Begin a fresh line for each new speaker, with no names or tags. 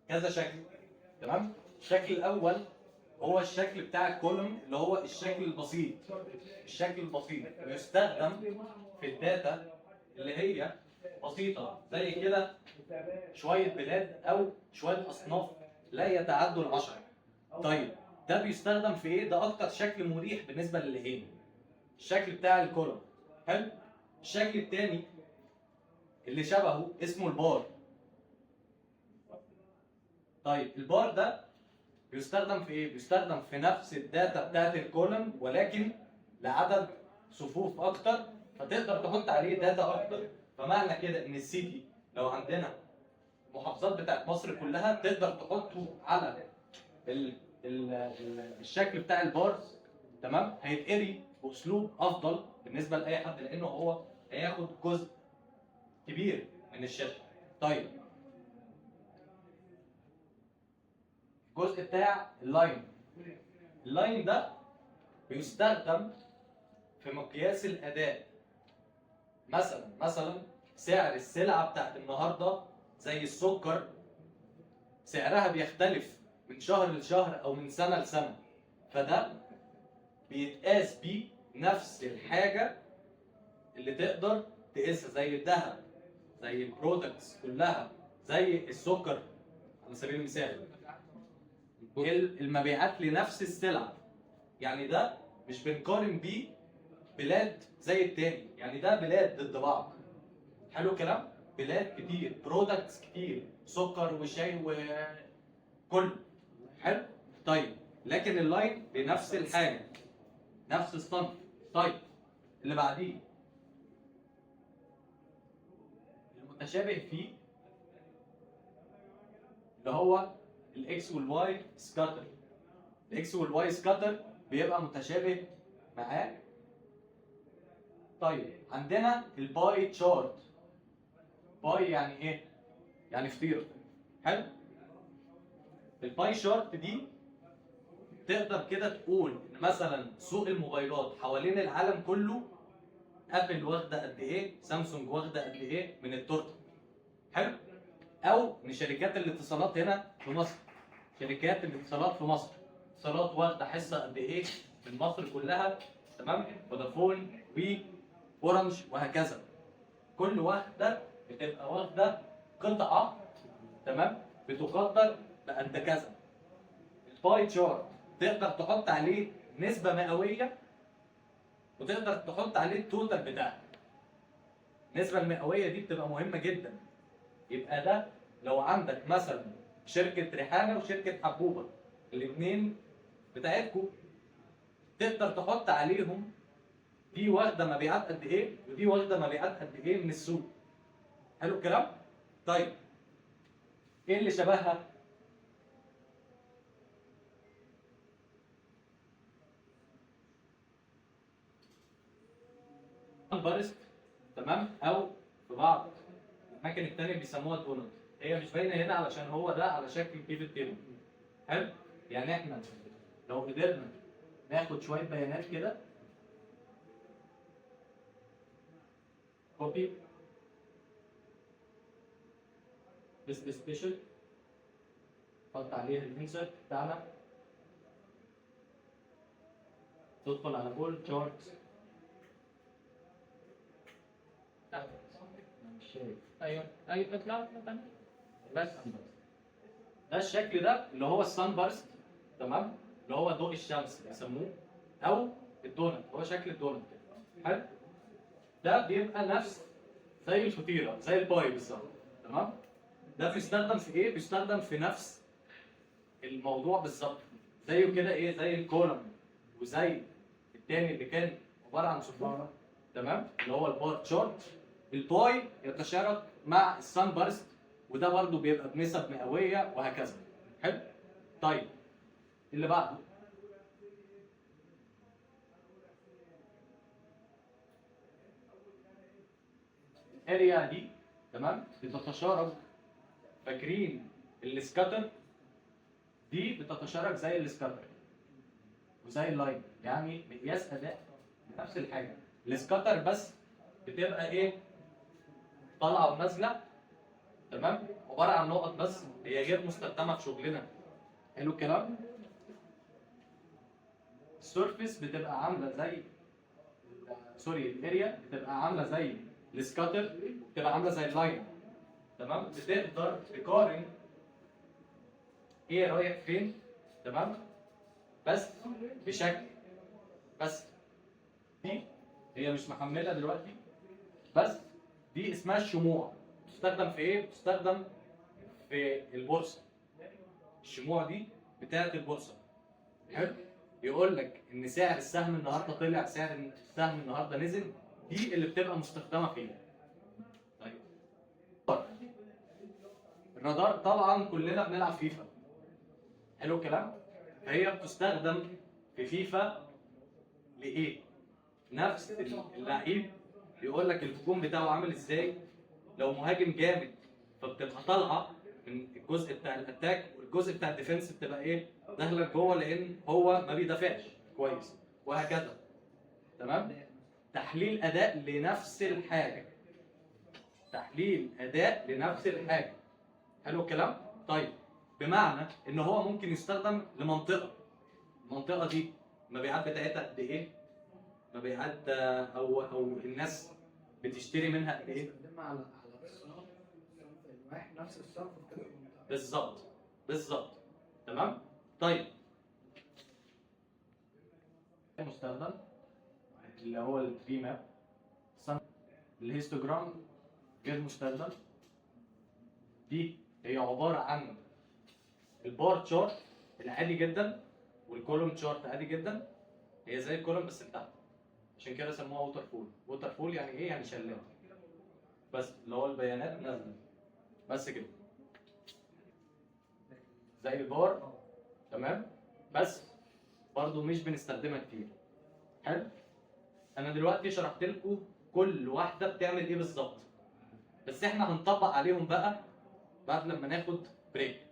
كذا شكل، تمام؟ الشكل الاول هو الشكل بتاع ال column، اللي هو الشكل البسيط. الشكل البسيط بيستخدم في ال data اللي هي بسيطة زي كده، شوية بلاد او شوية اصناف لا يتعدوا ال10. طيب، ده بيستخدم في ايه؟ ده اكتر شكل مريح بالنسبة للعين، الشكل بتاع ال column. حلو. الشكل الثاني اللي شبهه اسمه البار. طيب، البار ده بيستخدم في ايه؟ بيستخدم في نفس ال data بتاعت ال column ولكن لعدد صفوف اكتر، فتقدر تحط عليه data اكتر. فمعنى كده ان ال city، لو عندنا المحافظات بتاعت مصر كلها، تقدر تحطه على ال ال ال الشكل بتاع ال bars، تمام؟ هيتقري باسلوب افضل بالنسبة لاي حد، لانه هو هياخد جزء كبير من الشاشه. طيب، الجزء بتاع ال line. ال line ده بيستخدم في مقياس الاداء. مثلا سعر السلعة بتاعت النهارده زي السكر، سعرها بيختلف من شهر لشهر او من سنة لسنه، فده بيتقاس بيه نفس الحاجة اللي تقدر تقيسها، زي الذهب، زي ال products كلها، زي السكر على سبيل المثال، المبيعات لنفس السلعه. يعني ده مش بنقارن بيه بلاد زي التاني، يعني ده بلاد ضد بعض. حلو الكلام؟ بلاد كتير، products كتير، سكر وشاي وكله. حلو. طيب، لكن ال line بنفس الحاجه، نفس الصنف. طيب، اللي بعديه المتشابه فيه اللي هو ال X وال Y scatter. ال X وال Y scatter بيبقى متشابه معاه. طيب، عندنا ال pie chart. pie يعني ايه؟ يعني فطيره. حلو. ال pie chart دي تقدر كده تقول ان مثلا سوق الموبايلات حوالين العالم كله، Apple واخده قد ايه، سامسونج واخده قد ايه من التورته. حلو. او ان شركات الاتصالات هنا في مصر، شركات الاتصالات في مصر، اتصالات واخده حصة قد ايه من مصر كلها، تمام؟ فودافون، وي، اورنج، وهكذا. كل واحدة بتبقى واخده قطعه، تمام؟ بتقدر بقد كذا. ال pie chart تقدر تحط عليه نسبه مئوية وتقدر تحط عليه ال total بتاعك. النسبة المئويه دي بتبقى مهمة جدا. يبقى ده لو عندك مثلا شركة ريحانة وشركه حبوبه، الاثنين بتاعتكم، تقدر تحط عليهم دي واخده مبيعات قد ايه ودي واخده مبيعات قد ايه من السوق. حلو الكلام؟ طيب، ايه اللي شبهها؟ burst، تمام؟ او في بعض الاماكن التانية بيسموها دونت. هي مش باينة هنا علشان هو ده على شكل pivot table. حلو. يعني احنا لو قدرنا ناخد شوية بيانات كده، copy this special، حط عليها ال insert بتاعنا، تدخل على all charts. مش شايف.
ايوه، اطلع اطلع تاني بس.
ده الشكل ده اللي هو ال sunburst، تمام؟ اللي هو ضوء الشمس بيسموه، او الدونت، هو شكل الدونت كده. حلو. ده بيبقى نفس زي الفطيره، زي ال pie بالظبط، تمام؟ ده بيستخدم في ايه؟ بيستخدم في نفس الموضوع بالظبط، زيه كده ايه؟ زي ال column وزي التاني اللي كان عبارة عن صفوف، تمام؟ اللي هو ال bar chart. ال pie يتشارك مع ال sunburst، وده برضو بيبقى بنسب مئوية وهكذا. حلو. طيب، اللي بعده ال area دي، تمام؟ بتتشارك. فاكرين ال scatter؟ دي بتتشارك زي ال scatter وزي ال line، يعني مقياس اداء نفس الحاجه. ال scatter بس بتبقى ايه؟ طالعه ونازله. تمام؟ عبارة عن نقط بس، هي غير مستخدمة في شغلنا. حلو الكلام. ال surface بتبقى عامله زي، sorry، ال area بتبقى عامله زي ال scatter، بتبقى عامله زي ال line، تمام؟ بتقدر تقارن ايه رايح فين، تمام؟ بس بشكل بس. دي هي مش محمله دلوقتي، بس دي اسمها الشموع. بتستخدم في ايه؟ بتستخدم في البورصه. الشموع دي بتاعت البورصه. حلو. يقول لك ان سعر السهم النهارده طلع، سعر السهم النهارده نزل. دي اللي بتبقى مستخدمة فيها. طيب، الرادار طبعا كلنا بنلعب فيفا. حلو الكلام. فهي بتستخدم في فيفا لايه؟ نفس اللعيب بيقول لك الهجوم بتاعه عامل ازاي. لو مهاجم جامد فبتبقى طالعه من الجزء بتاع ال attack، والجزء بتاع ال defense بتبقى ايه؟ داخله جوه، لان هو ما بيدافعش كويس، وهكذا. تمام؟ تحليل اداء لنفس الحاجه، تحليل اداء لنفس الحاجه. حلو الكلام. طيب، بمعنى ان هو ممكن يستخدم لمنطقه، المنطقة دي المبيعات بتاعتها قد ايه، مبيعات او الناس بتشتري منها قد ايه.
بيستخدمها على الصنف الواحد، نفس الصنف في كذا منطقة.
بالظبط، تمام. طيب، مستخدم اللي هو ال tree map. ال histogram غير مستخدم. دي هي عبارة عن ال bar chart العادي جدا وال column chart عادي جدا. هي زي ال column بس لتحت، عشان كده سموها waterfall. waterfall يعني ايه؟ يعني شلال، بس اللي هو البيانات نازله بس كده زي البار، تمام؟ بس برضو مش بنستخدمها كتير. حلو. انا دلوقتي شرحت لكم كل واحدة بتعمل ايه بالظبط، بس احنا هنطبق عليهم بقى بعد لما ناخد break.